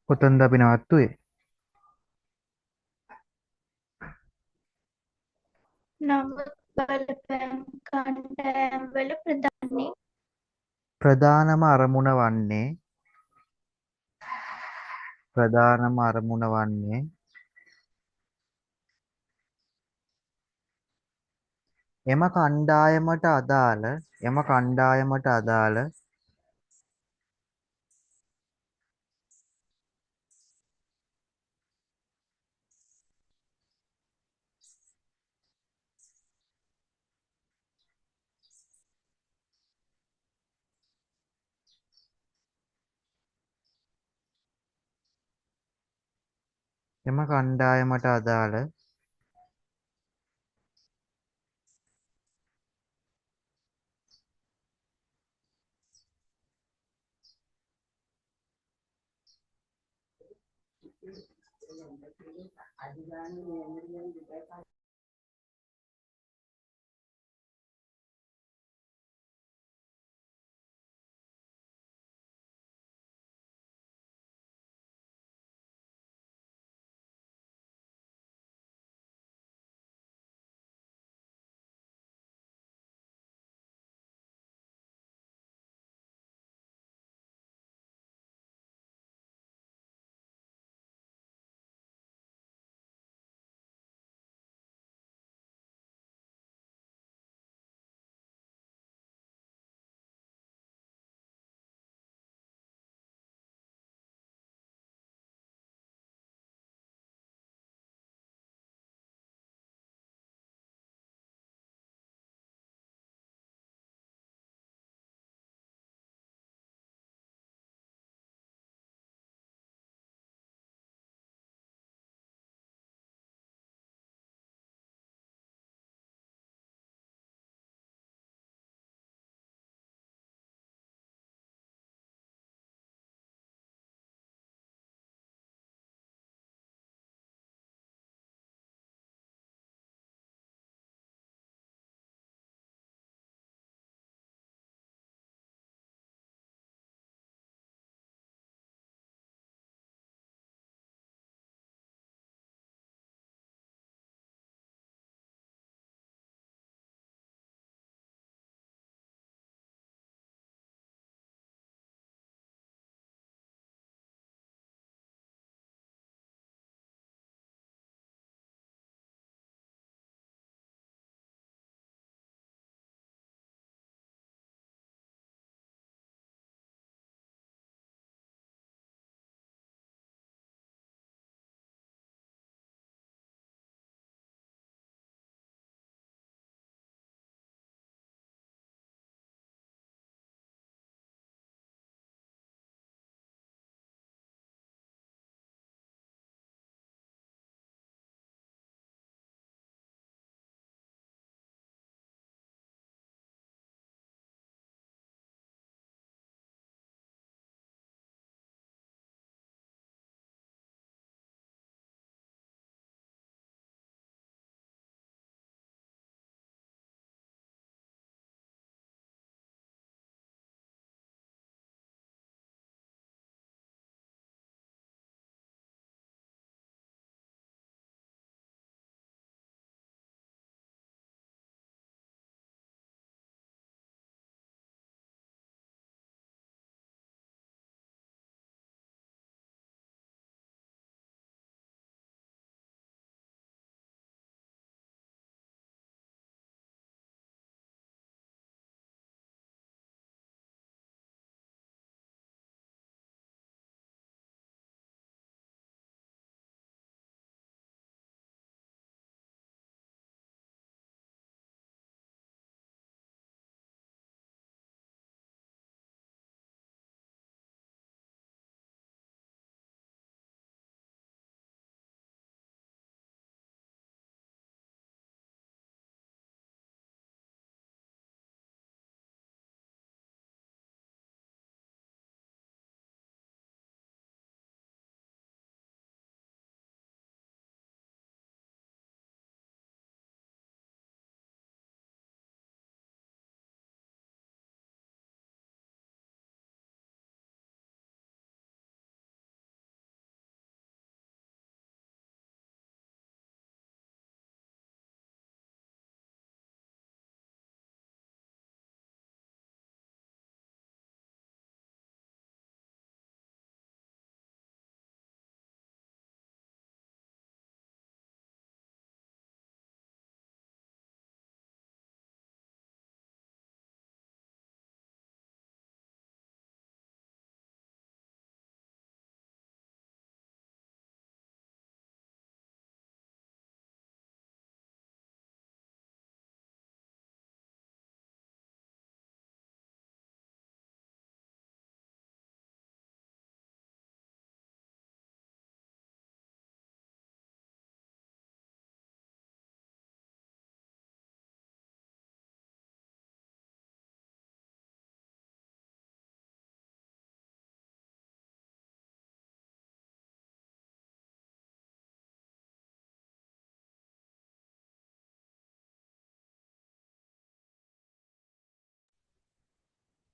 කොතනද අපි නවත්තුවේ? නමුත් බලපෑම් කණ්ඩායම්වල ප්‍රධානී ප්‍රධානම අරමුණ වන්නේ ප්‍රධානම අරමුණ වන්නේ එම කණ්ඩායමට අදාළ එම කණ්ඩායමට අදාළ එම කණ්ඩායමට අදාළ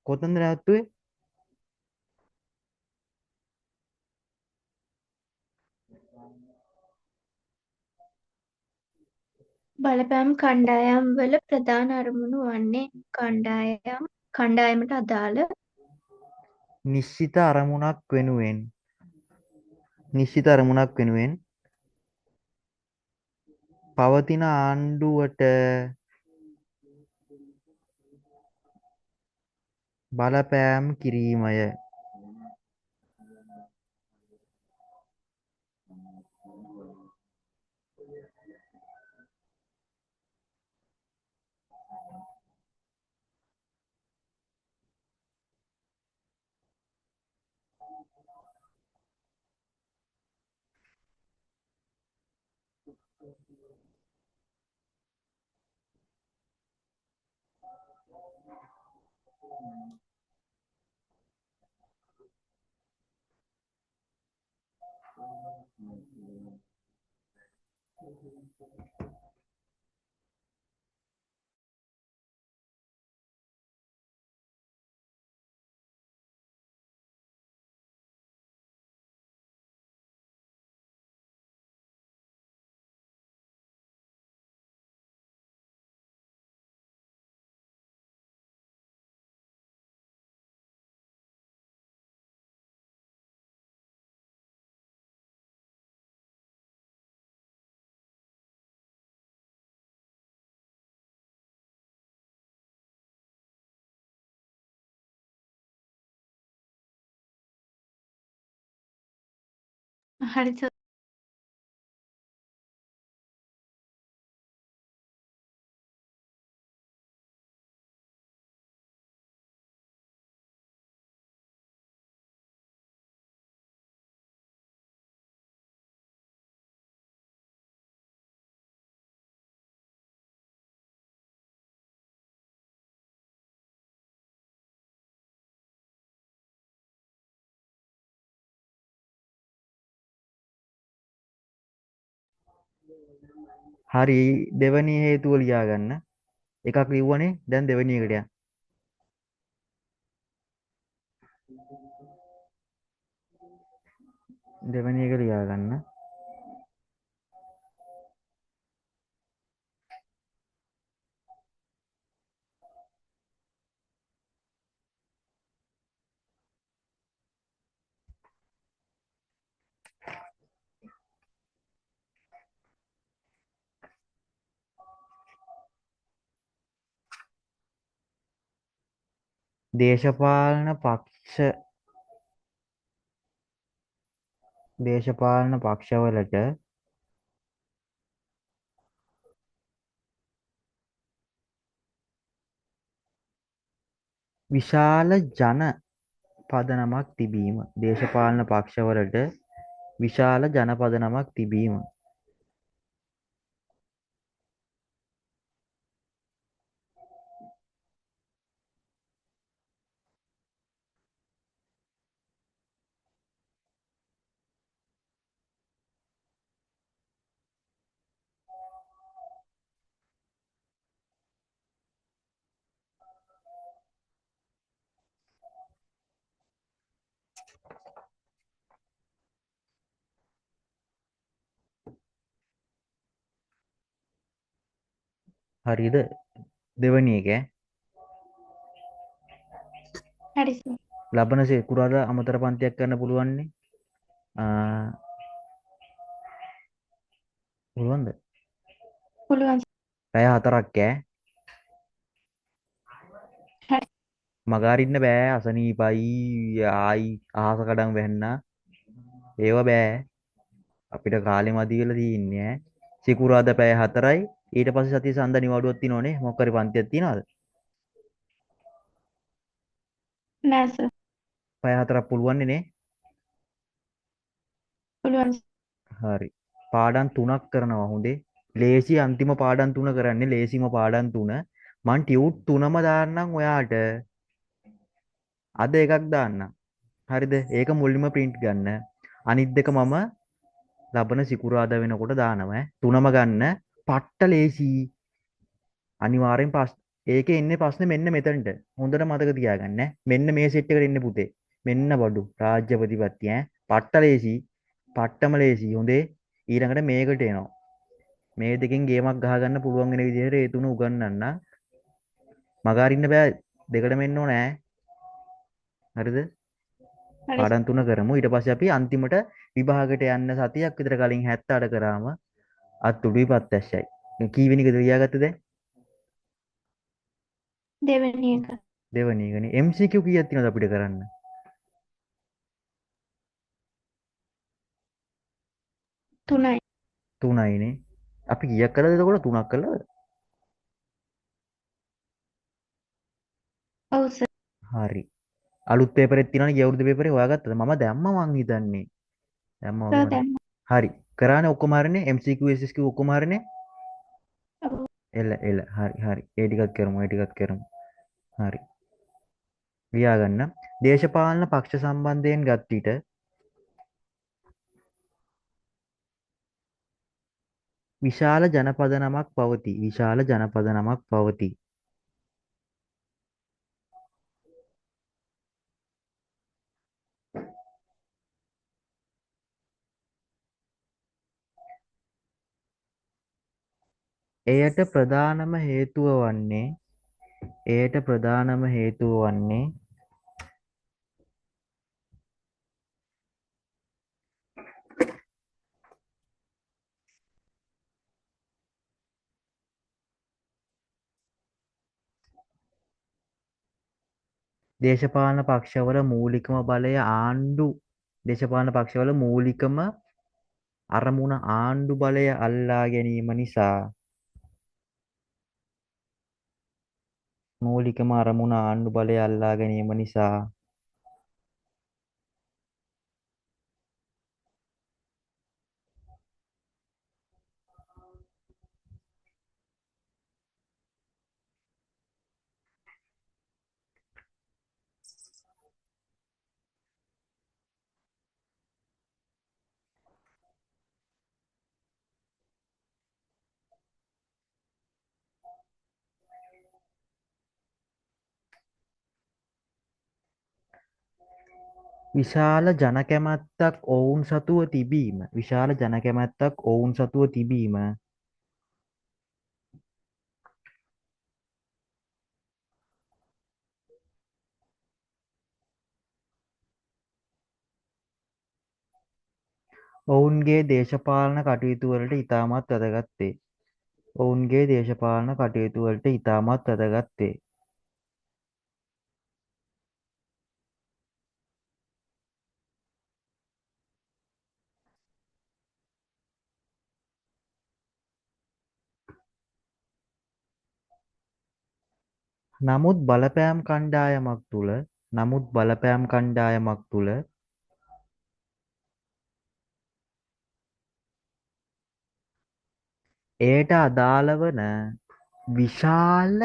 කොතනද නැවතුවේ? බලපෑම් කණ්ඩායම් වල ප්‍රධාන අරමුණු වන්නේ කණ්ඩායමට අදාළ නිශ්චිත අරමුණක් වෙනුවෙන් නිශ්චිත අරමුණක් වෙනුවෙන් පවතින ආණ්ඩුවට බලපෑම් කිරීමය. හරි සර්. හරි, දෙවැනි හේතුව ලියා ගන්න. එකක් ලිව්වනේ, දැන් දෙවැනි එකට යන්න. දෙවැනි එක ලියා ගන්න. දේශපාලන පක්ෂ දේශපාලන පක්ෂවලට විශාල ජන පදනමක් තිබීම. දේශපාලන පක්ෂවලට විශාල ජන පදනමක් තිබීම. හරිද? දෙවැනි එක ඈ. හරි සර්. ලබන සිකුරාදා අමතර පන්තියක් කරන්න පුළුවන්නේ. පුළුවන්ද? පුළුවන්. පැය 4ක් ඈ. හරි. මග අරින්න බෑ, අසනීපයි, ආයි අහස කඩන් වැන්නා. ඒව බෑ. අපිට කාලෙ මදි වෙලා තියෙන්නේ ඈ. සිකුරාදා පැය 4යි. ඊට පස්සේ සතිය සඳ නිවාඩුවක් තියෙනවනේ. මොකක් හරි පන්තියක් තියෙනවද? නෑ සර්. පැය 4ක් පුළුවන්නේ නේ? පුළුවන්. හරි. පාඩම් 3ක් කරනවා හොඳේ. ලේසි අන්තිම පාඩම් 3 කරන්නේ, ලේසිම පාඩම් 3. මං ටියුට් 3ම දාන්නම් ඔයාට. අද එකක් දාන්නම්. හරිද? ඒක මුලින්ම ප්‍රින්ට් ගන්න. අනිත් දෙක මම ලබන සිකුරාදා වෙනකොට දානවා ඈ. 3ම ගන්න. පට්ට ලේසි. අනිවාර්යෙන් පාස්. ඒකේ ඉන්නේ ප්‍රශ්නේ මෙන්න මෙතනට. හොඳට මතක තියාගන්න ඈ. මෙන්න මේ සෙට් එකට එන්නේ පුතේ. මෙන්න බඩු රාජ්‍ය ප්‍රතිපත්ති ඈ. පට්ට ලේසි. පට්ටම ලේසි. හොඳේ. ඊළඟට මේකට එනවා. මේ දෙකෙන් ගේමක් ගහගන්න පුළුවන් වෙන විදිහට ඒ තුන උගන්වන්න. මග අරින්න බෑ. දෙකටම එන්න ඕන ඈ. හරිද? හරි. පාඩම් තුන කරමු. ඊට පස්සේ අපි අන්තිමට විභාගයට යන්න සතියක් විතර කලින් 78 කරාම අත්තුඩුයි පත්තැස්සයි. මේ කී වෙනි එකද ලියාගත්තේ දැන්? දෙවෙනි එක. දෙවෙනි එකනේ. MCQ කීයක් තියෙනවද අපිට කරන්න? තුනයි. තුනයිනේ. අපි කීයක් කළාද එතකොට? තුනක් කළාද? ඔව් සර්. හරි. අලුත් පේපරෙත් තියෙනවනේ ගිය අවුරුදු පේපරේ හොයාගත්තද? මම දැම්මා මං හිතන්නේ. දැම්මා වගේ සර් මට. දැම්මා. හරි. කරානේ ඔක්කොම හරිනේ. MCQ SSQ ඔක්කොම හරිනේ. ඔව්. එල එල. හරි හරි. ඒ ටිකත් කරමු. ඒ ටිකත් කරමු. හරි. ලියාගන්න. දේශපාලන පක්ෂ සම්බන්ධයෙන් ගත් විට විශාල ජනපදනමක් පවතී. විශාල ජනපදනමක් පවතී. එයට ප්‍රධානම හේතුව වන්නේ, එයට ප්‍රධානම හේතුව වන්නේ දේශපාලන පක්ෂවල මූලිකම බලය ආණ්ඩු, දේශපාලන පක්ෂවල මූලිකම අරමුණ ආණ්ඩු බලය අල්ලා ගැනීම නිසා, මූලිකම අරමුණ ආණ්ඩු බලය අල්ලා ගැනීම නිසා විශාල ජනකැමැත්තක් ඔවුන් සතුව තිබීම, විශාල ජනකැමැත්තක් ඔවුන් සතුව තිබීම ඔවුන්ගේ දේශපාලන කටයුතු වලට ඉතාමත් වැදගත් වේ. ඔවුන්ගේ දේශපාලන කටයුතු වලට ඉතාමත් වැදගත් වේ. නමුත් බලපෑම් කණ්ඩායමක් තුළ, නමුත් බලපෑම් කණ්ඩායමක් තුළ එයට අදාළ වන විශාල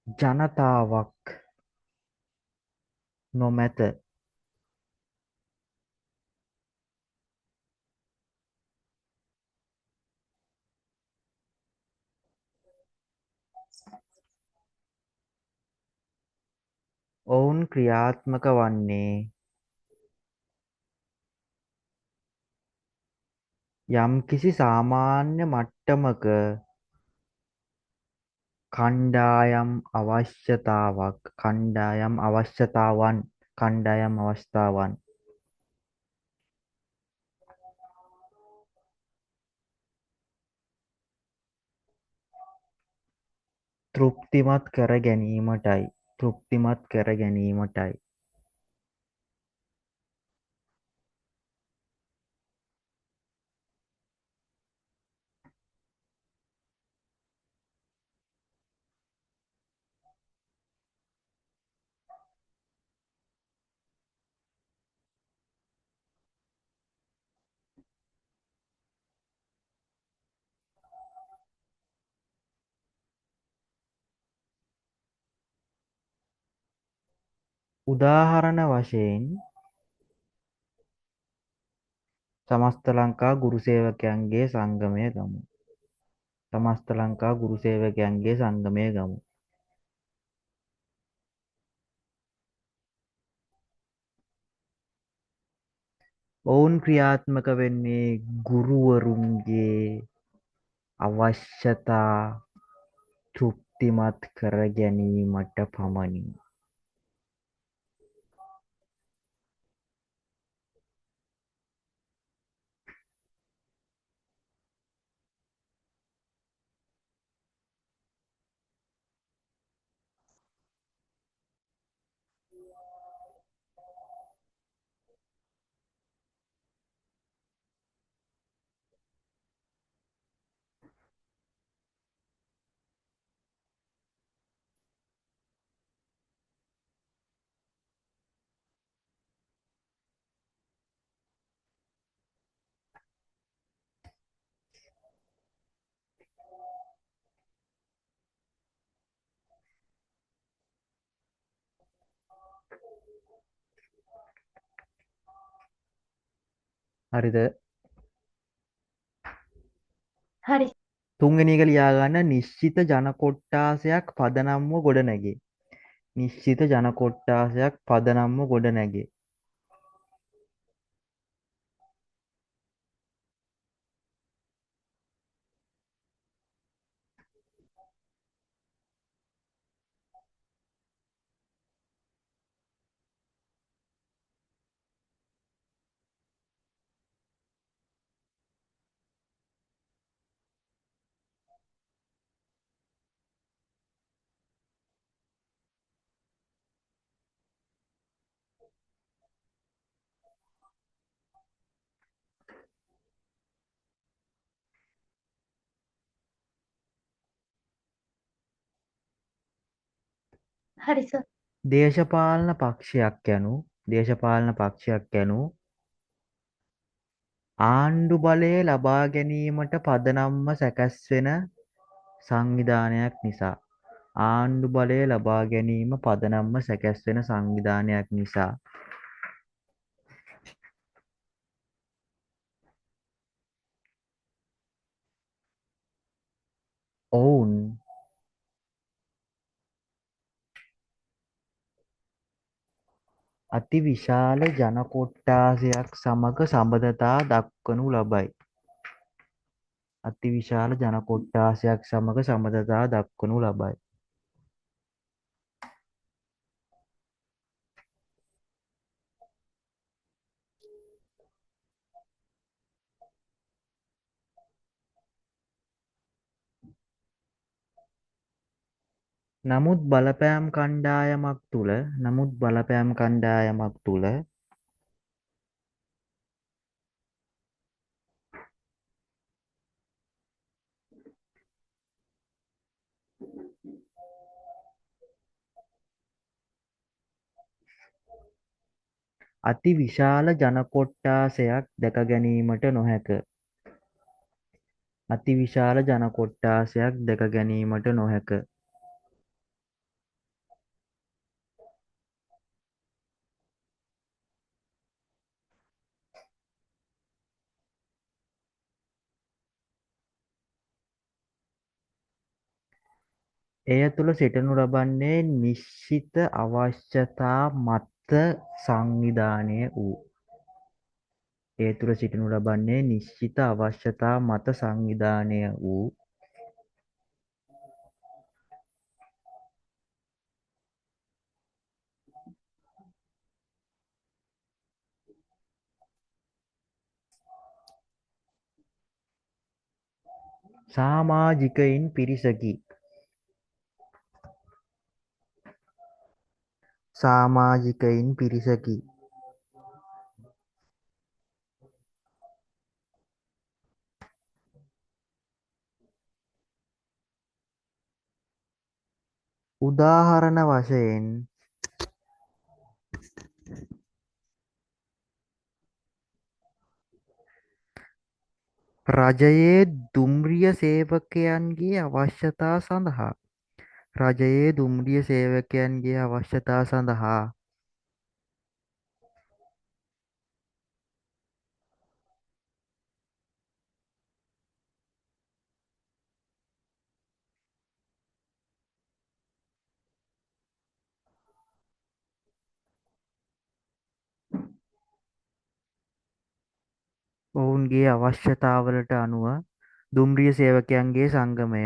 ජනතාවක් නොමැත. ඔවුන් ක්‍රියාත්මක වන්නේ යම්කිසි සාමාන්‍ය මට්ටමක කණ්ඩායම් අවශ්‍යතාවක්, කණ්ඩායම් අවශ්‍යතාවන්, කණ්ඩායම් අවස්ථාවන් තෘප්තිමත් කර ගැනීමටයි, තෘප්තිමත් කර ගැනීමටයි. උදාහරණ වශයෙන් සමස්ත ලංකා ගුරු සේවකයන්ගේ සංගමය ගමු. සමස්ත ලංකා ගුරු සේවකයන්ගේ සංගමය ගමු. ඔවුන් ක්‍රියාත්මක වෙන්නේ ගුරුවරුන්ගේ අවශ්‍යතා තෘප්තිමත් කර ගැනීමට පමණි. හරිද? හරි. තුන්වෙනි එක ලියා ගන්න නිශ්චිත ජන කොට්ටාසයක් පදනම්ව ගොඩනැගේ. නිශ්චිත ජන කොට්ටාසයක් පදනම්ව ගොඩනැගේ. හරි සර්. දේශපාලන පක්ෂයක් යනු දේශපාලන පක්ෂයක් යනු ආණ්ඩු බලය ලබා ගැනීමට පදනම්ව සකස් වෙන සංවිධානයක් නිසා ආණ්ඩු බලය ලබා ගැනීම පදනම්ව සකස් වෙන සංවිධානයක් නිසා ඔවුන් අතිවිශාල ජන කොට්ටාසයක් සමග සබඳතා දක්වනු ලබයි. අතිවිශාල ජන කොට්ටාසයක් සමග සබඳතා දක්වනු ලබයි. නමුත් බලපෑම් කණ්ඩායමක් තුළ නමුත් බලපෑම් කණ්ඩායමක් තුළ අතිවිශාල ජන කොට්ටාසයක් දැක ගැනීමට නොහැක. අතිවිශාල ජන කොට්ටාසයක් දැක ගැනීමට නොහැක. එය තුළ සිටනු ලබන්නේ නිශ්චිත අවශ්‍යතා මත සංවිධානය වූ. එය තුළ සිටනු ලබන්නේ නිශ්චිත අවශ්‍යතා මත සංවිධානය වූ සාමාජිකයින් පිරිසකි. සාමාජිකයින් පිරිසකි. උදාහරණ වශයෙන් රජයේ දුම්රිය සේවකයන්ගේ අවශ්‍යතා සඳහා රජයේ දුම්රිය සේවකයන්ගේ අවශ්‍යතා සඳහා ඔවුන්ගේ අවශ්‍යතාවලට අනුව දුම්රිය සේවකයන්ගේ සංගමය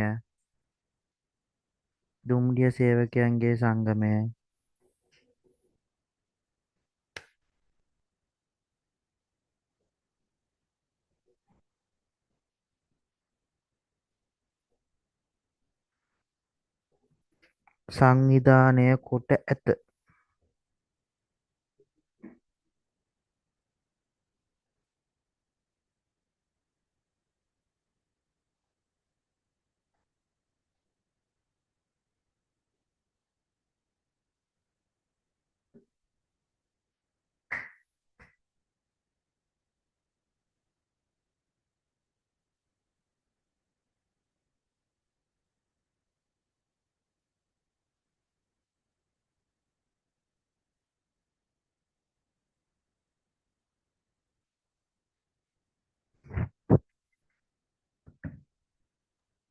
දුම්රිය සේවකයන්ගේ සංගමය සංවිධානය කොට ඇත.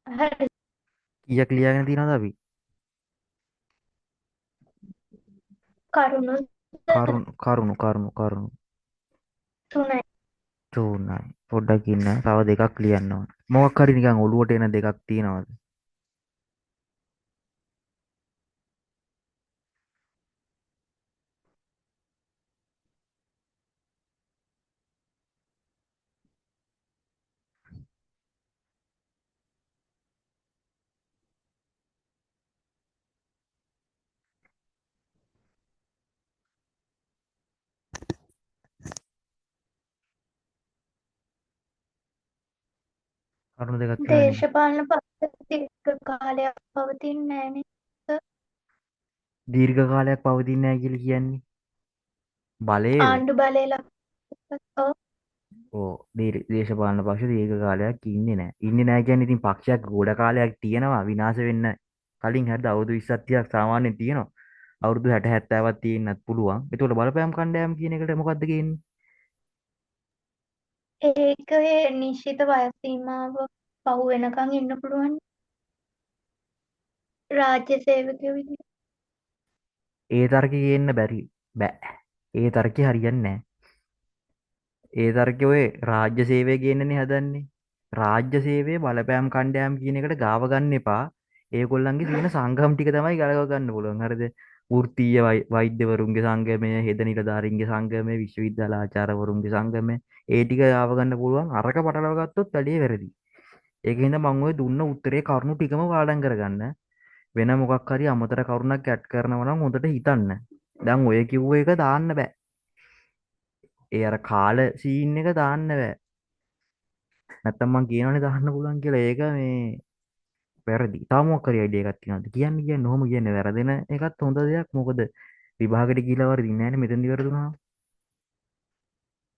හරි. කීයක් ලියාගෙන තියෙනවද අපි? කරුණු කරුණු කරුණු කරුණු කරුණු තුනයි. තුනයි. පොඩ්ඩක් ඉන්න. තව දෙකක් ලියන්න ඕන. මොකක් හරි නිකන් ඔලුවට එන දෙකක් තියෙනවද? කරුණු දෙකක් තියෙනවද නිකන්? දේශපාලන පක්ෂ දීර්ඝ කාලයක් පවතින්නේ නෑනේ සර්. දීර්ඝ කාලයක් පවතින්නේ නැහැ කියලා කියන්නේ බලයේද? ආණ්ඩු බලය ලබා ඔව්. ඔව්, දේශපාලන පක්ෂ දීර්ඝ කාලයක් ඉන්නේ නැහැ. ඉන්නේ නැහැ කියන්නේ ඉතින් පක්ෂයක් ගොඩ කාලයක් තියෙනවා විනාශ වෙන්න කලින්. හරිද? අවුරුදු 20ක් 30ක් සාමාන්‍යයෙන් තියෙනවා. අවුරුදු 60 70ක් තියෙන්නත් පුළුවන්. ඒතකොට බලපෑම් කණ්ඩායම් කියන එකට මොකද්ද කියන්නේ? ඒක ඒ නිශ්චිත වයස් සීමාව පහු වෙනකන් ඉන්න පුළුවන් රාජ්‍ය සේවකයෝ විදිහට. ඒ තර්කේ ගේන්න බැරි බෑ. ඒ තර්කේ හරියන්නේ නෑ. ඒ තර්කේ ඔය රාජ්‍ය සේවය ගේන්නනේ හදන්නේ. රාජ්‍ය සේවයේ බලපෑම් කණ්ඩායම් කියන එකට ගාව ගන්න එපා. ඒගොල්ලන්ගේ තියෙන සංගම් ටික තමයි ගලව ගන්න පුළුවන්. හරිද? වෘත්තීය වෛද්‍යවරුන්ගේ සංගමය, හෙද නිලධාරීන්ගේ සංගමය, විශ්වවිද්‍යාල ආචාර්යවරුන්ගේ සංගමය, ඒ ටික ගාව ගන්න පුළුවන්. අරක පටලවා ගත්තොත් වැඩේ වැරදි. ඒක හින්දා මං ඔය දුන්න උත්තරේ කරුණු ටිකම පාඩම් කරගන්න. වෙන මොකක් හරි අමතර කරුණක් ඇඩ් කරනවා නම් හොඳට හිතන්න. දැන් ඔය කිව්ව එක දාන්න බෑ. ඒ අර කාල සීන් එක දාන්න බෑ. නැත්තම් මං කියනවනේ දාන්න පුළුවන් කියලා. ඒක මේ වැරදි. තව මොකක් හරි අයිඩියා එකක් තියෙනවද? කියන්න කියන්න ඔහොම කියන්නේ වැරදෙන එකත් හොඳ දෙයක්. මොකද විභාගෙට ගිහලා වරදින්නේ නෑනේ මෙතෙන්දි වැරදුනහම.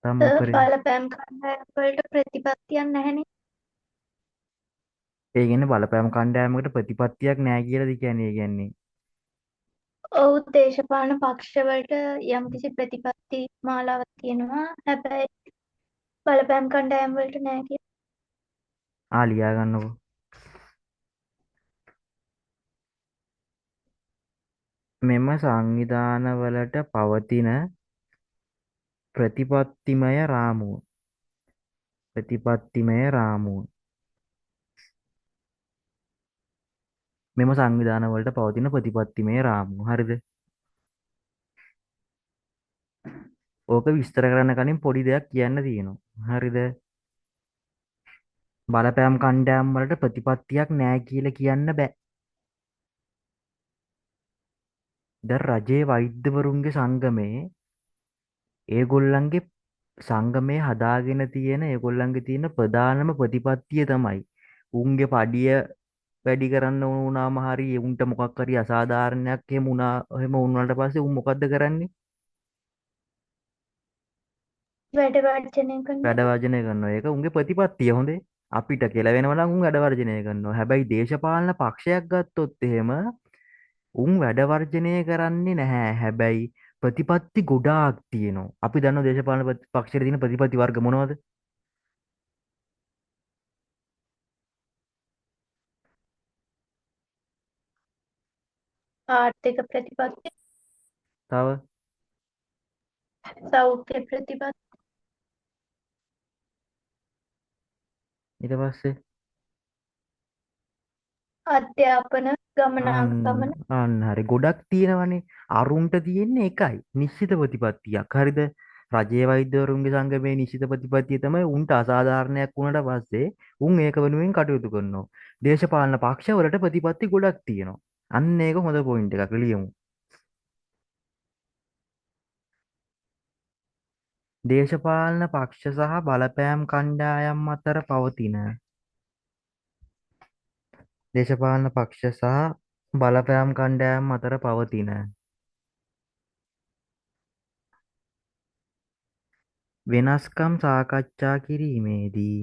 තව මොකක් හරි බලපෑම් කණ්ඩායම් වලට ප්‍රතිපත්තියක් නැහැනේ. ඒ කියන්නේ බලපෑම් කණ්ඩායමකට ප්‍රතිපත්තියක් නෑ කියලාද කියන්නේ? ඒ කියන්නේ ඔව්, දේශපාලන පක්ෂවලට යම්කිසි ප්‍රතිපත්ති මාලාවක් තියෙනවා. හැබැයි බලපෑම් කණ්ඩායම් වලට නෑ කියලා. ආ ලියා ගන්නකෝ. මෙම සංවිධානවලට පවතින ප්‍රතිපත්තිමය රාමුව. ප්‍රතිපත්තිමය රාමුව. මෙම සංවිධානවලට පවතින ප්‍රතිපත්තිමය රාමුව. හරිද? ඕක විස්තර කරන්න කලින් පොඩි දෙයක් කියන්න තියෙනවා. හරිද? බලපෑම් කණ්ඩායම් වලට ප්‍රතිපත්තියක් නෑ කියලා කියන්න බෑ. දැන් රජයේ වෛද්‍යවරුන්ගේ සංගමේ ඒගොල්ලන්ගේ සංගමේ හදාගෙන තියෙන ඒගොල්ලන්ගේ තියෙන ප්‍රධානම ප්‍රතිපත්තිය තමයි උන්ගේ පඩිය වැඩි කරන්න ඕන වුණාම හරි උන්ට මොකක් හරි අසාධාරණයක් එහෙම වුණා, එහෙම වුණාට පස්සේ උන් මොකද්ද කරන්නේ? වැඩ වර්ජනය කරනවා. වැඩ වර්ජනය කරනවා. ඒක උන්ගේ ප්‍රතිපත්තිය. හොඳේ. අපිට කියලා වෙනවා නම් උන් වැඩ වර්ජනය කරනවා. හැබැයි දේශපාලන පක්ෂයක් ගත්තොත් එහෙම උන් වැඩ වර්ජනය කරන්නේ නැහැ. හැබැයි ප්‍රතිපත්ති ගොඩාක් තියෙනවා. අපි දන්නවා දේශපාලන පක්ෂයට තියෙන ප්‍රතිපත්ති වර්ග මොනවද? ආර්ථික ප්‍රතිපත්ති. තව? සෞඛ්‍ය ප්‍රතිපත්ති. ඊට පස්සේ අධ්‍යාපන අන්න ගමනාගමන. අන්න හරි. ගොඩක් තියෙනවනේ. අරුන්ට තියෙන්නේ එකයි. නිශ්චිත ප්‍රතිපත්තියක්. හරිද? රජයේ වෛද්‍යවරුන්ගේ සංගමේ නිශ්චිත ප්‍රතිපත්තිය තමයි උන්ට අසාධාරණයක් වුණාට පස්සේ උන් ඒක වෙනුවෙන් කටයුතු කරනවා. දේශපාලන පක්ෂවලට ප්‍රතිපත්ති ගොඩක් තියෙනවා. අන්න ඒක හොඳ පොයින්ට් එකක් ලියමු. දේශපාලන පක්ෂ සහ බලපෑම් කණ්ඩායම් අතර පවතින දේශපාලන පක්ෂ සහ බලපෑම් කණ්ඩායම් අතර පවතින වෙනස්කම් සාකච්ඡා කිරීමේදී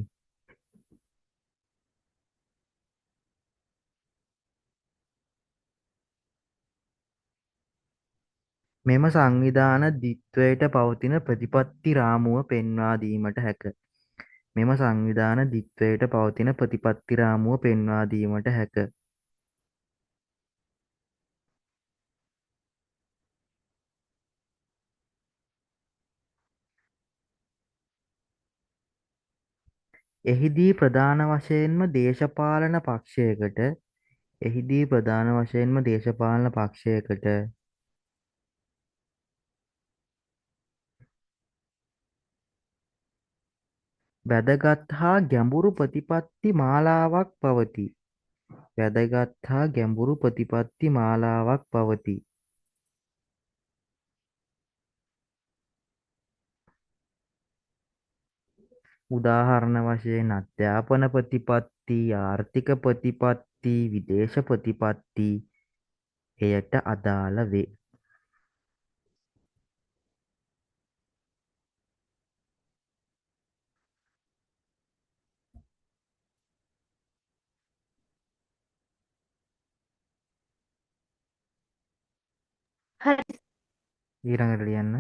මෙම සංවිධාන ද්විත්වයට පවතින ප්‍රතිපත්ති රාමුව පෙන්වා දීමට හැක. මෙම සංවිධාන ද්විත්වයට පවතින ප්‍රතිපත්ති රාමුව පෙන්වා දීමට හැක. එහිදී ප්‍රධාන වශයෙන්ම දේශපාලන පක්ෂයකට එහිදී ප්‍රධාන වශයෙන්ම දේශපාලන පක්ෂයකට වැදගත් හා ගැඹුරු ප්‍රතිපත්ති මාලාවක් පවතී. වැදගත් හා ගැඹුරු ප්‍රතිපත්ති මාලාවක් පවතී. උදාහරණ වශයෙන් අධ්‍යාපන ප්‍රතිපත්ති, ආර්ථික ප්‍රතිපත්ති, විදේශ ප්‍රතිපත්ති එයට අදාළ වේ. හරි. ඊළඟට ලියන්න.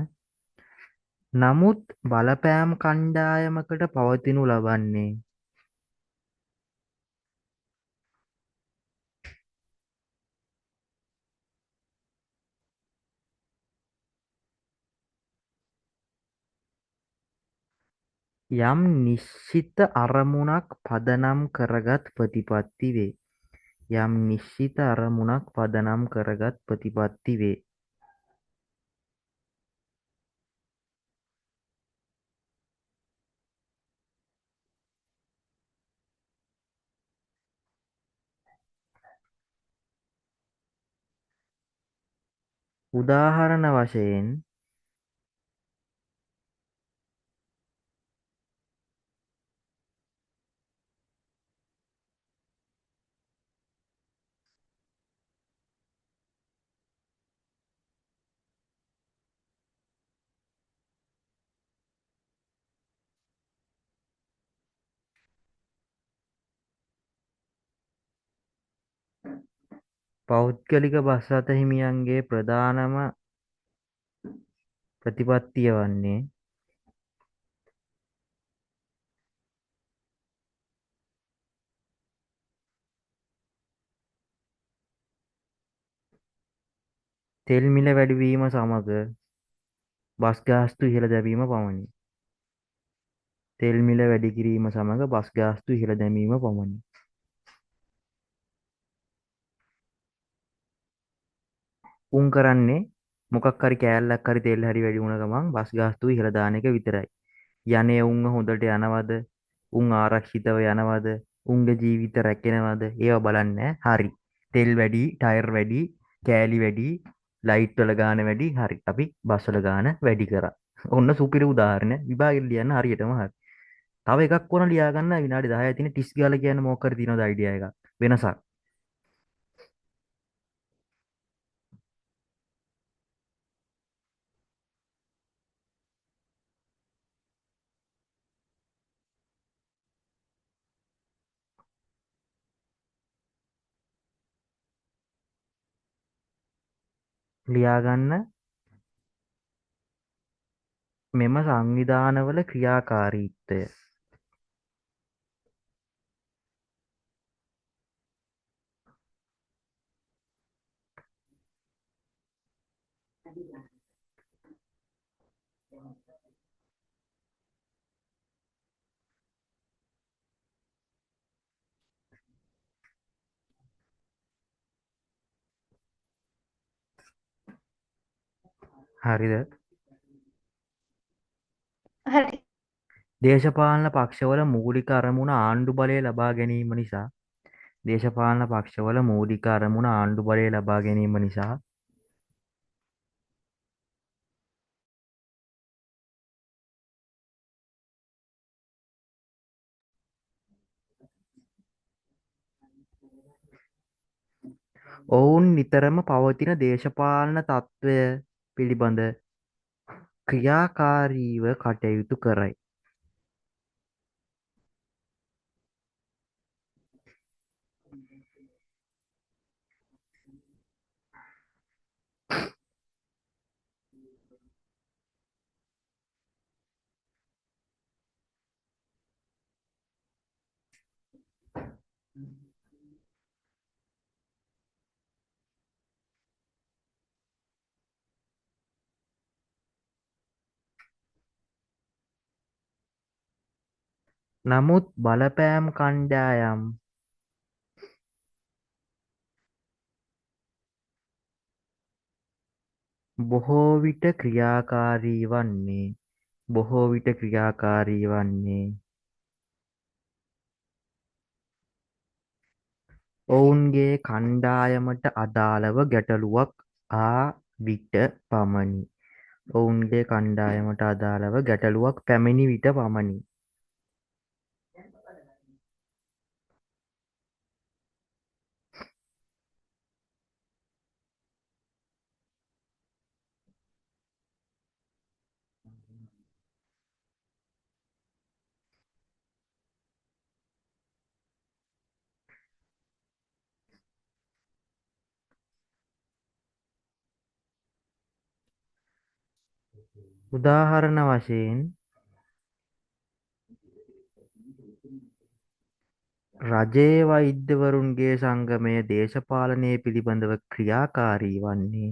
නමුත් බලපෑම් කණ්ඩායමකට පවතිනු ලබන්නේ යම් නිශ්චිත අරමුණක් පදනම් කරගත් ප්‍රතිපත්ති වේ. යම් නිශ්චිත අරමුණක් පදනම් කරගත් ප්‍රතිපත්ති වේ. උදාහරණ වශයෙන් පෞද්ගලික බස් රථ හිමියන්ගේ ප්‍රධානම ප්‍රතිපත්තිය වන්නේ තෙල් මිල වැඩිවීම සමග බස් ගාස්තු ඉහළ දැමීම පමණි. තෙල් මිල වැඩි කිරීම සමග බස් ගාස්තු ඉහළ දැමීම පමණි. උන් කරන්නේ මොකක් හරි කෑල්ලක් හරි තෙල් හරි වැඩි වුණ ගමන් බස් ගාස්තු ඉහළ දාන එක විතරයි. යන්නේ උන්ව හොඳට යනවද? උන් ආරක්ෂිතව යනවද? උන්ගේ ජීවිත රැකෙනවද? ඒවා බලන්නේ. හරි. තෙල් වැඩි, ටයර් වැඩි, කෑලි වැඩි, ලයිට් වල ගාන වැඩි. හරි. අපි බස් වල ගාන වැඩි කරා. ඔන්න සුපිරි උදාහරණ විභාගෙට ලියන්න හරියටම හරි. තව එකක් ඕන ලියා ගන්න විනාඩි 10යි තියෙන 30 ගාලා කියන්න මොකක් හරි තියෙනවද අයිඩියා එකක්? වෙනසක්. ලියා ගන්න මෙම සංවිධානවල ක්‍රියාකාරීත්වය. හරිද? හරි. දේශපාලන පක්ෂවල මූලික අරමුණ ආණ්ඩු බලය ලබා ගැනීම නිසා, දේශපාලන පක්ෂවල මූලික අරමුණ ආණ්ඩු බලය ලබා ගැනීම නිසා ඔවුන් නිතරම පවතින දේශපාලන තත්ත්වය පිළිබඳ ක්‍රියාකාරීව කටයුතු කරයි. නමුත් බලපෑම් කණ්ඩායම් බොහෝ විට ක්‍රියාකාරී වන්නේ බොහෝ විට ක්‍රියාකාරී වන්නේ ඔවුන්ගේ කණ්ඩායමට අදාළව ගැටලුවක් ආ විට පමණි. ඔවුන්ගේ කණ්ඩායමට අදාළව ගැටලුවක් පැමිණි විට පමණි. උදාහරණ වශයෙන් රජයේ වෛද්‍යවරුන්ගේ සංගමය දේශපාලනය පිළිබඳව ක්‍රියාකාරී වන්නේ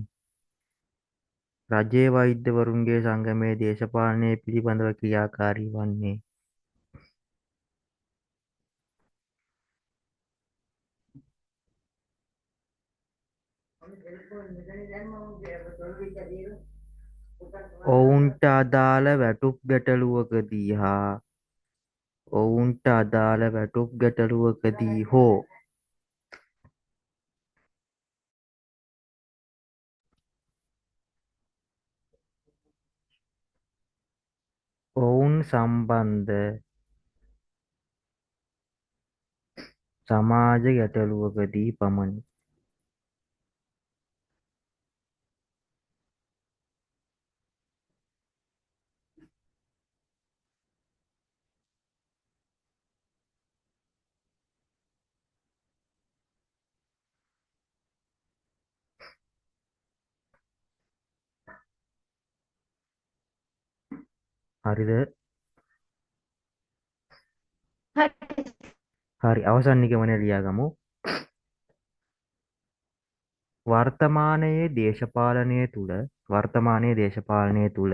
රජයේ වෛද්‍යවරුන්ගේ සංගමය දේශපාලනය පිළිබඳව ක්‍රියාකාරී වන්නේ ඔවුන්ට අදාළ වැටුප් ගැටලුවකදී හා ඔවුන්ට අදාළ වැටුප් ගැටලුවකදී හෝ ඔවුන් සම්බන්ධ සමාජ ගැටලුවකදී පමණි. හරිද? හරි. හරි, අවසන් නිගමනය ලියාගමු. වර්තමානයේ දේශපාලනය තුල වර්තමානයේ දේශපාලනය තුල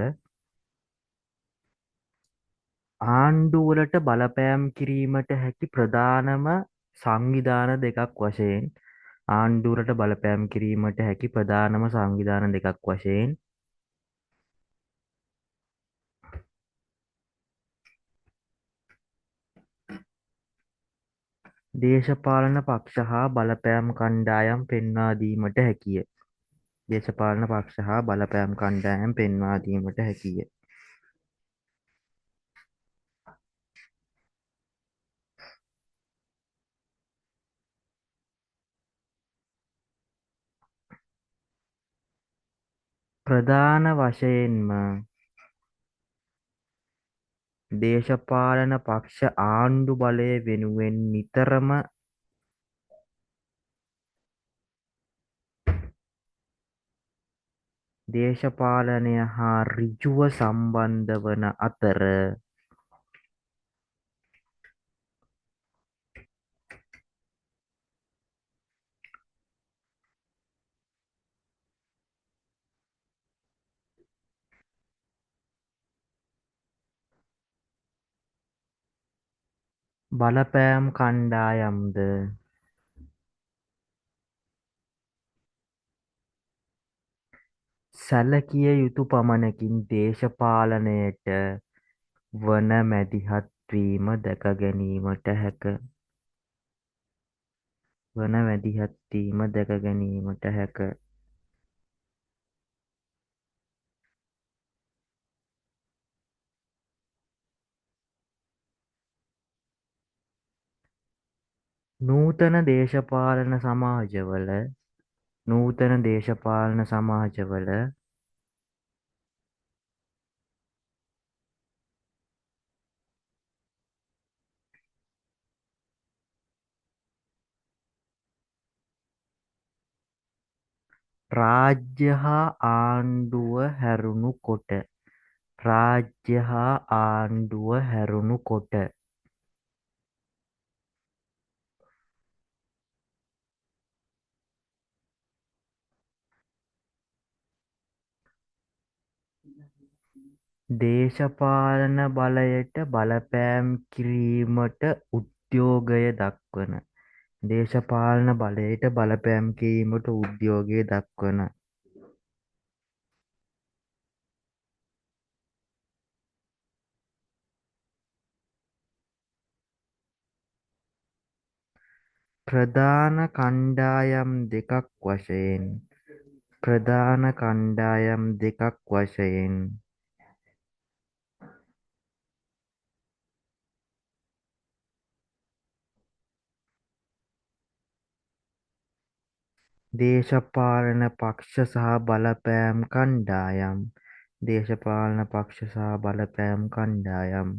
ආණ්ඩුවලට බලපෑම් කිරීමට හැකි ප්‍රධානම සංවිධාන දෙකක් වශයෙන් ආණ්ඩුවලට බලපෑම් කිරීමට හැකි ප්‍රධානම සංවිධාන දෙකක් වශයෙන් දේශපාලන පක්ෂ හා බලපෑම් කණ්ඩායම් පෙන්වා දීමට හැකිය. දේශපාලන පක්ෂ හා බලපෑම් කණ්ඩායම් පෙන්වා දීමට හැකිය. ප්‍රධාන වශයෙන්ම දේශපාලන පක්ෂ ආණ්ඩු බලය වෙනුවෙන් නිතරම දේශපාලනය හා ඍජුව සම්බන්ධ වන අතර බලපෑම් කණ්ඩායම්ද සැලකිය යුතු පමණකින් දේශපාලනයට වන මැදිහත් වීම දැක ගැනීමට හැක. වන මැදිහත් වීම දැක ගැනීමට හැක. නූතන දේශපාලන සමාජවල නූතන දේශපාලන සමාජවල රාජ්‍ය හා ආණ්ඩුව හැරුණු කොට රාජ්‍ය හා ආණ්ඩුව හැරුණු කොට දේශපාලන බලයට බලපෑම් කිරීමට උද්‍යෝගය දක්වන දේශපාලන බලයට බලපෑම් කිරීමට උද්‍යෝගය දක්වන ප්‍රධාන කණ්ඩායම් දෙකක් වශයෙන් ප්‍රධාන කණ්ඩායම් දෙකක් වශයෙන් දේශපාලන පක්ෂ සහ බලපෑම් කණ්ඩායම් දේශපාලන පක්ෂ සහ බලපෑම් කණ්ඩායම්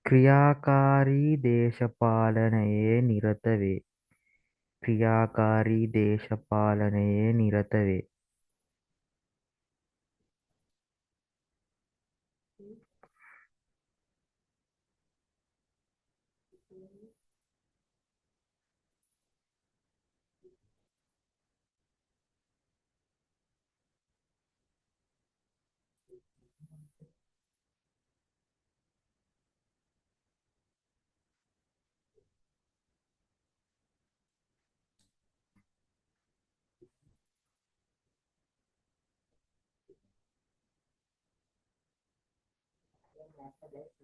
ක්‍රියාකාරී දේශපාලනයේ නිරත වේ. ක්‍රියාකාරී දේශපාලනයේ නිරත වේ.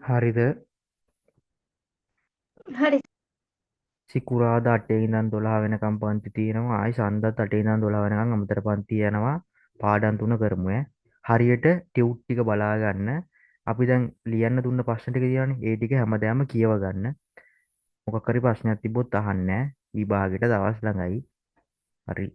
හරිද? හරි. සිකුරාදා 8 ඉඳන් 12 වෙනකම් පන්ති තියෙනවා. ආයි සඳුදාත් 8 ඉඳන් 12 වෙනකම් අමතර පන්ති යනවා. පාඩම් තුන කරමු ඈ. හරියට ටියුට් ටික බලා ගන්න. අපි දැන් ලියන්න දුන්න ප්‍රශ්න ටික තියෙනවනේ. ඒ ටික හැමදාම කියව ගන්න. මොකක් හරි ප්‍රශ්නයක් තිබ්බොත් අහන්න ඈ. විභාගෙට දවස් ළඟයි. හරි.